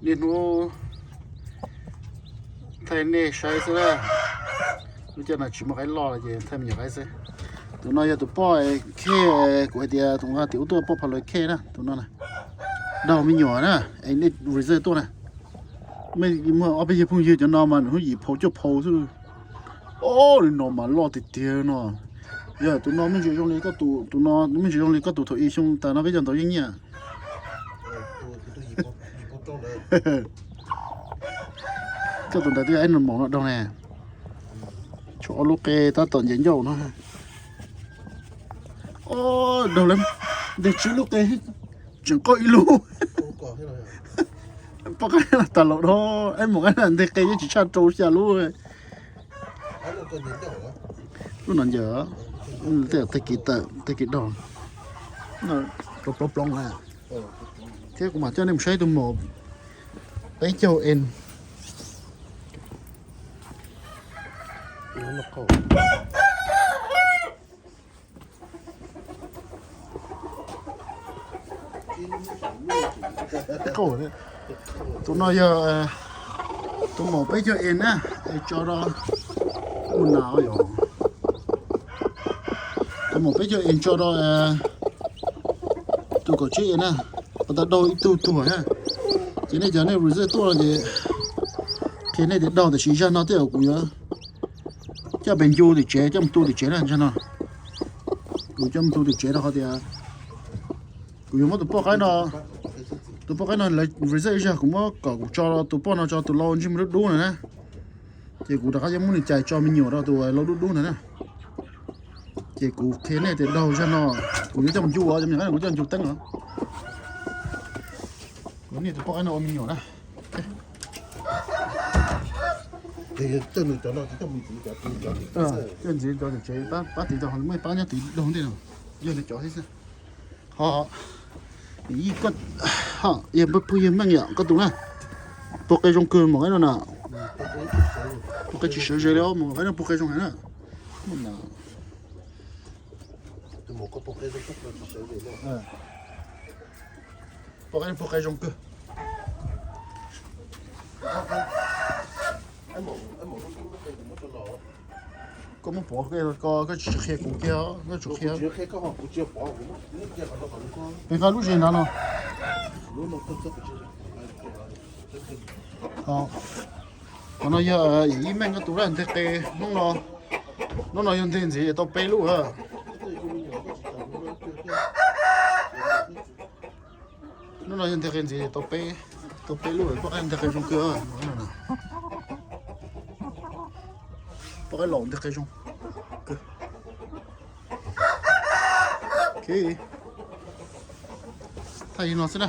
Niaj hnub thaij nej saib xwb na. Lub caij no tsis muaj qaib loj los ces thaij me nyuam qaib xwb. Tus no yog tus poj khej kuv hais tias tus nqa tim ub tuaj poj phav lawv khej na, tus no na. Daug me nyuam na, es nej reserve tuaj na. Muaj ob peb yawg phooj ywg cov no mas nws hnub yim phau cuaj phau xwb. Ob, li no mas loj tiag tiag no. Yog tus no me ntsis zoo li koj tus, tus no me ntsis zoo li koj tus thaum ib xyoo tas no peb cov ntawd yeej nyiam. Koj tus ntawd twb yog ib nus maum no daug ne. Tshuav ob lub qe tab tom ncaim ncauj no. Daug lawm, nteg tsib lub qe, tseem qaug ib lub. Poj qaib tas laus dhau, ib maum qaib nteg qe yeej tsis tshaj rau xya lub. Lub no ncaws, tej tag kis tawm tag kis daug, plaub plaub na. Thiab kuv mam coj nej mus saib tus maum peb caug en. Tus no yog tus maum peb caug en na, es tso rau mus na yom. Tus maum peb caug en tso rau tus kaum tsib en na, pas tas daug ib tug tuag na. Ces nej cov nej reserve tuaj no ces qhia nej tias daug, tiam sis zaj no tej zaum kuv yuav coj pes ncu tim tsev, coj mus tu tim tsev na zaj no. Kuv coj mus tu tim tsev rau qhov tias kuv yuav muab tus poj qaib no, tus poj qaib no lawv reserve ib zaj, kuv muab kom kuv tso tus poj no tso tus lau ntsej muag dub dub no na. Ces kuv rov qab yuav muab nws cais tso me nyuam rau tus lau dub dub no na. Ces kuv qhia nej tias daug zaj no, kuv yuav coj mus ncu os, cov me nyuam qaib no kuv coj ncu teeb os. Kuv niaj tus poj qaib no ua me nyuam na. Coj ntxiv cov tsev, pab tiv tau, muaj pab nyob tid daug ntej no, yog nws cov thiab xwb. Ho, yog phooj ywg Meej yom, koj tus na, puag qe zoo kawg maum qaib no na. Puag qe tsis sawv ze li os, maum qaib no puag qe zoo heev na. Puag qe zoo kawg. Koj muab pov ko, koj tsis qhia kuv kiag, koj tsis qhia. Peb nqa lub zes nrad no. Qhov no yog yawm yij Meej koj tus na, nteg qe hnub no, hnub no yog nteg ntxiv tau peb lub. Hnub no yog nteg qe ntxiv tau peb, tau peb lub, poj qaib nteg qe zoo kawg. Poj qaib laus nteg qe zoo kawg. Thaij li no xwb na.